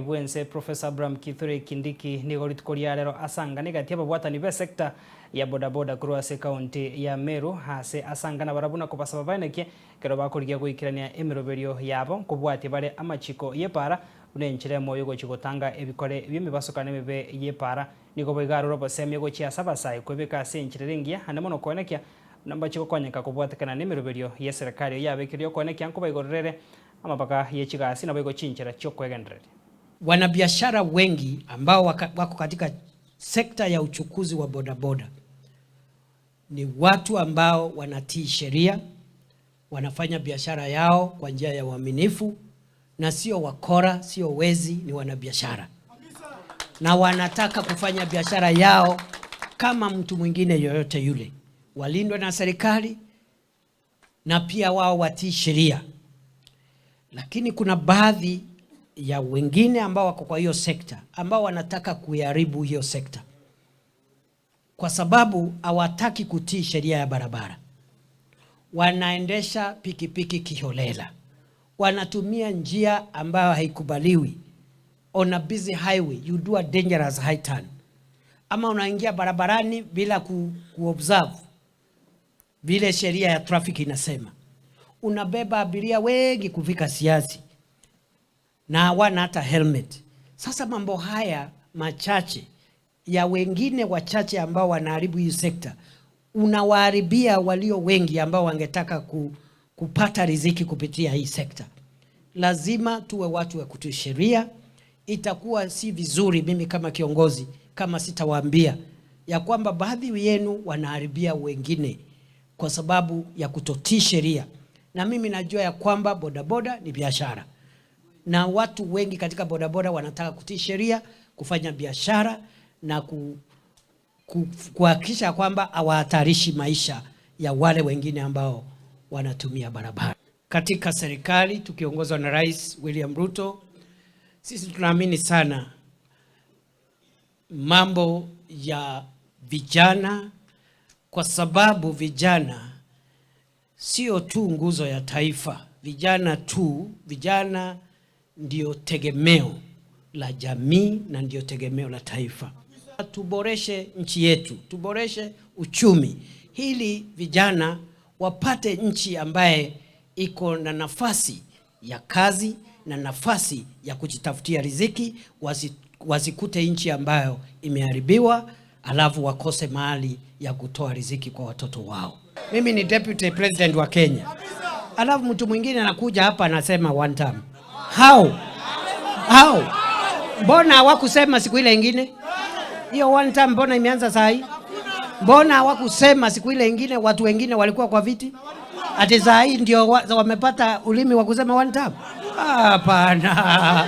Bw'ense Professor Abraham Kithure Kindiki nigo rituko ria rero asangane gati y'ababwatani b'esector ya bodaboda korwa ase ekaunti ya Meru ase asangana barabwo na kobasaba baenekie ekero bakorigia goikerania emeroberio yabo nkobwatia bare amachiko y'epaara buna enchera emo yogochia gotanga ebikore bi'emebasokano emebe y'epaara. Nigo boigo arure obosemia gochia ase abasae kwebeka ase enchera ere engiya ande mono koenekia buna mbachie gokonyeka kobwatekana nemeroberio y'eserekari eyio yabekirie okoenekia nkobaigorera ere amabaka ye chigasi naboigo chinchera chi'okwegendereria. Wanabiashara wengi ambao wako katika sekta ya uchukuzi wa bodaboda ni watu ambao wanatii sheria, wanafanya biashara yao kwa njia ya uaminifu na sio wakora, sio wezi, ni wanabiashara na wanataka kufanya biashara yao kama mtu mwingine yoyote yule, walindwe na serikali na pia wao watii sheria. Lakini kuna baadhi ya wengine ambao wako kwa hiyo sekta ambao wanataka kuiharibu hiyo sekta kwa sababu hawataki kutii sheria ya barabara. Wanaendesha pikipiki kiholela, wanatumia njia ambayo haikubaliwi. On a busy highway you do a dangerous high turn, ama unaingia barabarani bila ku observe vile sheria ya traffic inasema. Unabeba abiria wengi kufika siasi na hawana hata helmet. Sasa mambo haya machache ya wengine wachache ambao wanaharibu hii sekta, unawaharibia walio wengi ambao wangetaka kupata riziki kupitia hii sekta. Lazima tuwe watu wa kutii sheria. Itakuwa si vizuri mimi kama kiongozi kama sitawaambia ya kwamba baadhi yenu wanaharibia wengine kwa sababu ya kutotii sheria. Na mimi najua ya kwamba bodaboda ni biashara na watu wengi katika bodaboda wanataka kutii sheria, kufanya biashara na kuhakikisha kwamba hawahatarishi maisha ya wale wengine ambao wanatumia barabara. Katika serikali tukiongozwa na Rais William Ruto, sisi tunaamini sana mambo ya vijana, kwa sababu vijana sio tu nguzo ya taifa. Vijana ndio tegemeo la jamii na ndio tegemeo la taifa. Tuboreshe nchi yetu, tuboreshe uchumi ili vijana wapate nchi ambaye iko na nafasi ya kazi na nafasi ya kujitafutia riziki, wasikute nchi ambayo imeharibiwa alafu wakose mahali ya kutoa riziki kwa watoto wao. Mimi ni deputy president wa Kenya, alafu mtu mwingine anakuja hapa anasema one term. How? How? Mbona hawakusema siku ile ingine? Hiyo one term mbona imeanza saa hii? Mbona hawakusema siku ile ingine watu wengine walikuwa kwa viti? Ati saa hii ndio wamepata ulimi wa kusema one term? Hapana.